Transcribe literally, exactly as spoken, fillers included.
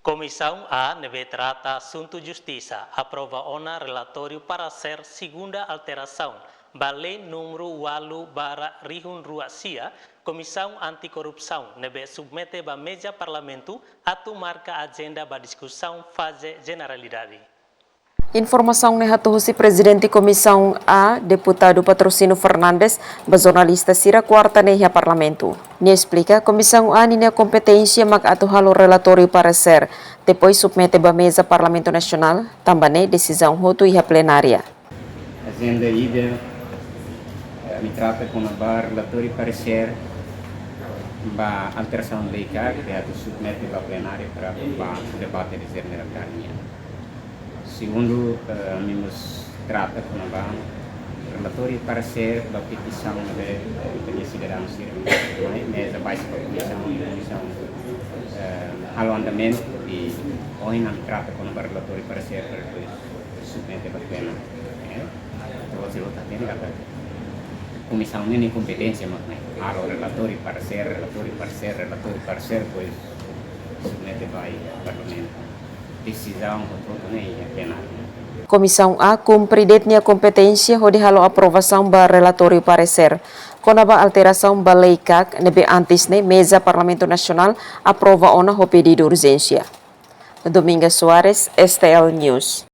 Komisaun A ne'ebé trata asuntu justisa aprova ona relatóriu paresér segunda alterasaun ba lei númeru walu barra rihun rua sia, Komisaun Anti-Korrupsaun ne'ebé submete ba meza Parlamentu atu marka ajenda ba diskusaun faze jeneralidade. Informasaun ne'e hato'o husi Prezidente Komisaun A, Deputadu Patrocínio Fernandes, ba jornalista sira kuarta ne'e iha Parlamentu. Nia esplika, Komisaun A ninia kompeténsia mak atu halo relatóriu paresér, depois submete ba meza Parlamentu Nasionál, tanba ne'e desizaun hotu iha plenária. Ajenda ida, eh, ami trata kona-ba relatóriu paresér ba alterasaun lei KAK, ke atu submete ba plenária para ba debate di jeneralidade nian. Segundu, eh, ami mós trata kona-ba relatóriu paresér ba petisaun ne'ebé, eh, ita-nia sidadaun sira mai meza baixo ba komisaun, komisaun, eh, halo andamentu i ohin ami trata kona-ba relatóriu paresér para depois submete ba plenária. Eh, atu hotu sira hatene katak komisaun ne'e nia kompeténsia mak ne'e. Halo relatóriu paresér, relatóriu paresér, relatóriu paresér, depois submete ba Parlamentu. Desizaun hotu-hotu ne'e iha plenária. Komisaun A kumpre de'it nia kompeténsia hodi halo aprovasaun ba relatóriu paresér kona-ba alterasaun ba lei KAK ne'ebé antes ne'e meza Parlamentu Nasionál aprova ona ho pedidu urjénsia. Dominga Soares, S T L News.